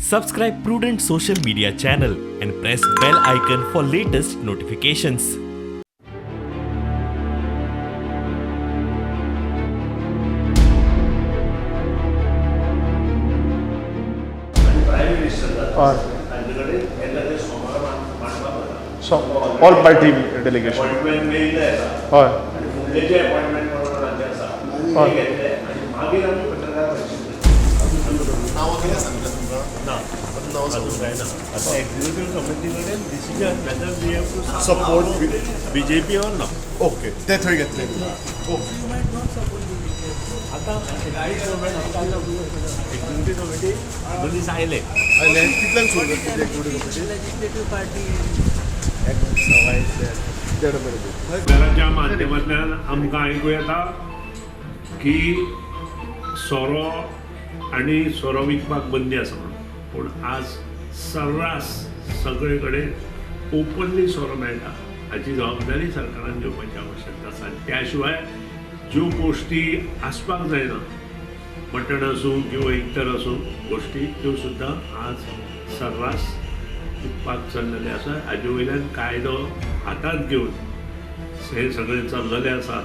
Subscribe Prudent Social Media channel and press bell icon for latest notifications. Prime minister हय. तांचे कडेन येता ते सोमारा मांडपाक वता. So all party delegation. Appointment मेळिल्लें आसा हय. आनी फुडले जे अपॉइंटमेंट म्हणून तांचे आसा हय. ते घेतले आनी मागीर आमी पत्रकार परिशद. नांवां कितें सांगलें तुमकां? ना. अजून नांवां अजून सांगूंक काय ना. आतां एक्झिक्युटीव कमिटी कडेन decision whether we have to Support BJP or ना. ओके, ते थंय घेतले तुमी. ओके. आतां एक्झिक्युटीव कमिटी मनीस आयले. आनी कितल्यांक सुरू जातली ती एक्झिक्युटीव कमिटी? Legislative party. देड बरें. सरकाराच्या माध्यमांतल्यान आमकां आयकूं येता की सोरो आनी सोरो विकपाक बंदी आसा म्हणून, पूण आज सर्रास सगळे कडेन ओपनली सोरो मेळटा. हाची जबाबदारी सरकारान घेवपाची आवश्यकता आसा. आनी त्या शिवाय ज्यो गोश्टी आसपाक जायना, मटण आसूं किंवा इतर आसूं गोश्टी, त्यो सुद्दां आज सर्रास विकपाक चल्लेले आसा. हाजे वयल्यान कायदो हातांत घेवन हे सगळें चल्लेलें आसा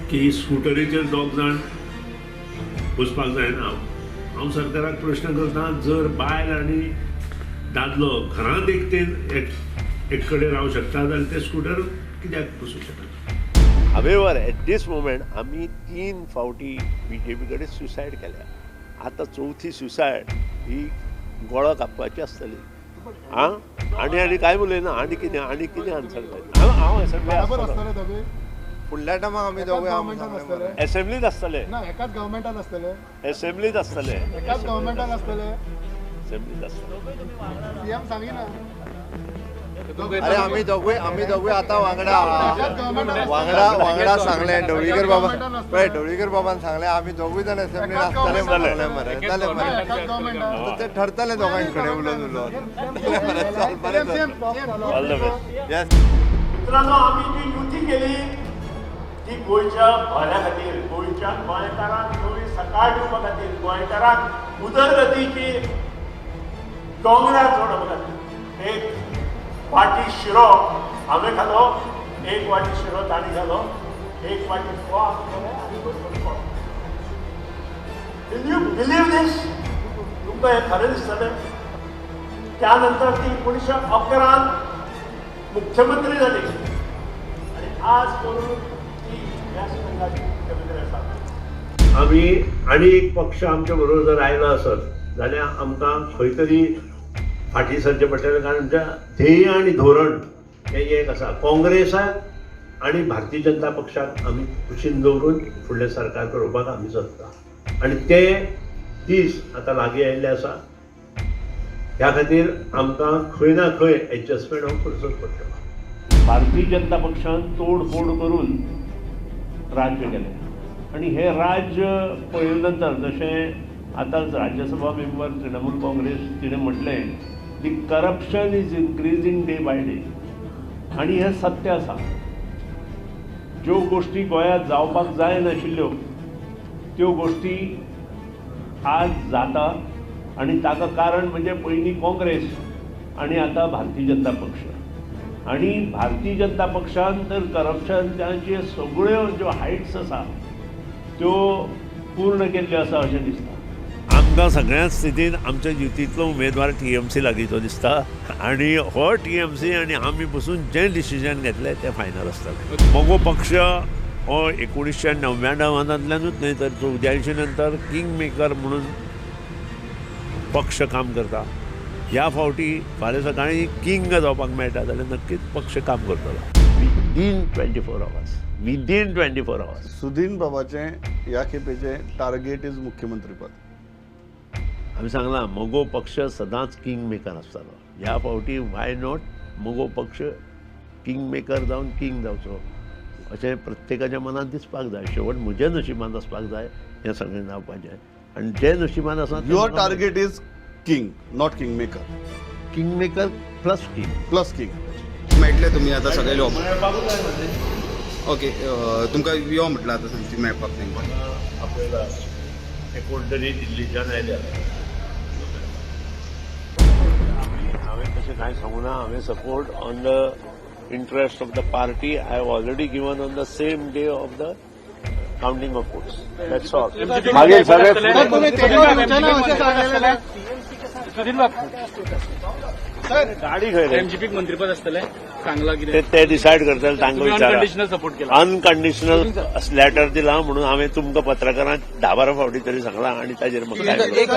की स्कुटरीचेर दोग जाण बसपाक जायना. हांव सरकाराक प्रश्न करता, जर बायल आनी दादलो घरांत एकटेन एक कडेन रावंक शकता जाल्यार ते स्कुटर कित्याक बसूंक शकना? हावेवर एट these moment आमी 3 फावटी बीजेपी कडेन सुसायड केल्या. आतां चवथी सुसायड ही गळो कापपाची आसतली. आं, आनी आनी कांय उलयना. आनी कितें, आनी कितें आन्सर जाय? हांव एसेंब्ली बराबर आसतलो. आसतले दोगूय. फुडल्या टायमाक आमी एकाच दोगूय गव्हर्मेंटान आसतले. एसेंब्लीत आसतले. ना, एकाच गव्हर्मेंटान आसतले. एसेंब्लीत आसतले. एकाच गव्हर्मेंटान आसतले. एसेंब्लीत आसतले. सीएम सांगिना. अरे आमी दोगूय आतां वांगडा एकाच गव्हर्मेंटान. वांगडा वांगडा सांगलें ढवळीकर बाबा, पळय ढवळीकर बाबान सांगलें आमी दोगूय जाण असेंब्लीन आसतले म्हणून सांगलें मरे. जालें ना, मरे. एकाच गव्हर्मेंटान. आतां तें ठरतलें दोगां कडेन उलोवन उलोवन. जालें मरे, चल बरें सेम जालें. All the best. Yes. मित्रांनो, आमी जी युती केली ती गोंयच्या भल्या खातीर, गोंयच्या गोंयकारांक नवी सकाळ दिवपा खातीर, गोंयकारांक उदरगतीची दोंगरार चडोवपा खातीर. एक वाटी शिरो हांवें खालो, एक वाटी शिरो तांणी खालो, एक वाटी फोव आमी खाले आनी दोन फोव. Will you believe this? तुमकां हें खरें दिसतलें? त्या नंतर ती 1911 मुख्यमंत्री जाली आनी आज करून ती वेस्ट बंगालची मुख्यमंत्री आसा. आमी आनी एक पक्ष आमच्या बरोबर जर आयलो आसत जाल्यार आमकां खंय तरी फाटीं सरचें पडटलें, कारण आमच्या ध्येय आनी धोरण हें एक आसा. काँग्रेसाक आनी भारतीय जनता पक्षाक आमी कुशीन दवरून फुडलें सरकार करोवपाक आमी सोदता आनी ते दीस आतां लागीं आयिल्ले आसा. ह्या खातीर आमकां खंय ना खंय एडजस्टमेंट हो करचोच पडटलो. भारतीय जनता पक्षान तोडफोड करून राज्य केलें आनी हें राज्य पळयले नंतर जशें आतां राज्यसभा मेंबर तृणमूल काँग्रेस तिणें म्हटलें, the corruption is increasing day by day, आनी हें सत्य आसा. ज्यो गोश्टी गोंयांत जावपाक जाय नाशिल्ल्यो त्यो गोश्टी आज जाता आनी ताका कारण म्हणजे पयलीं काँग्रेस आनी आतां भारतीय जनता पक्ष. आनी भारतीय जनता पक्षान तर करप्शनाचे सगळ्यो ज्यो हायट्स आसा त्यो पूर्ण केल्ल्यो आसा अशें दिसता. आमकां सगळ्याच स्थितीन आमच्या युतींतलो उमेदवार टी एम सी लागींचो दिसता आनी हो टी एम सी आनी आमी बसून जें डिसिजन घेतलें तें फायनल आसतलें. मगो पक्ष हो 1999 न्हय तर 84 नंतर किंग मेकर म्हणून पक्ष काम करता. ह्या फावटी फाल्यां सकाळीं किंग जावपाक मेळटा जाल्यार नक्कीच पक्ष काम करतलो. Within 24 hours, within 24 hours. Sudin बाबाचें ह्या खेपेचें टार्गेट is मुख्यमंत्रीपद. आमी सांगलां मगो पक्ष सदांच किंग मेकर आसतालो. ह्या फावटी why not मगो पक्ष किंग मेकर जावन किंग जावचो अशें प्रत्येकाच्या मनांत दिसपाक जाय. शेवट म्हज्या नशिबांत आसपाक जाय हें सगळें जावपाचें आनी जें नशिबान आसा. Your target is king, not king maker. King maker plus king. Plus king. मेळटले तुमी आतां सगळे यो. ओके, तुमकां यो म्हटलं आतां सांगची मेळपाक तांकां. आपल्याला कोण तरी दिल्लीच्यान आयल्या. कांय सांगू ना. हांवें support on the interest of the party I have already given on the same day of the counting of votes. That's all. मागीर सगळे सर, तुम्ही तेजो दिवचे ना अशें सांगलेलें. गाडी खंय रे? एमजीपीक मंत्रीपद आसतलें सांगला ते कितें ते डिसायड करतले, तांकां विचारा. अनकंडिशनल सपोर्ट केला. अनकंडिशनल लेटर दिला म्हणून हांवें तुमकां पत्रकारांक 10-12 फावटी तरी सांगलां आनी ताजेर म्हाका काय एक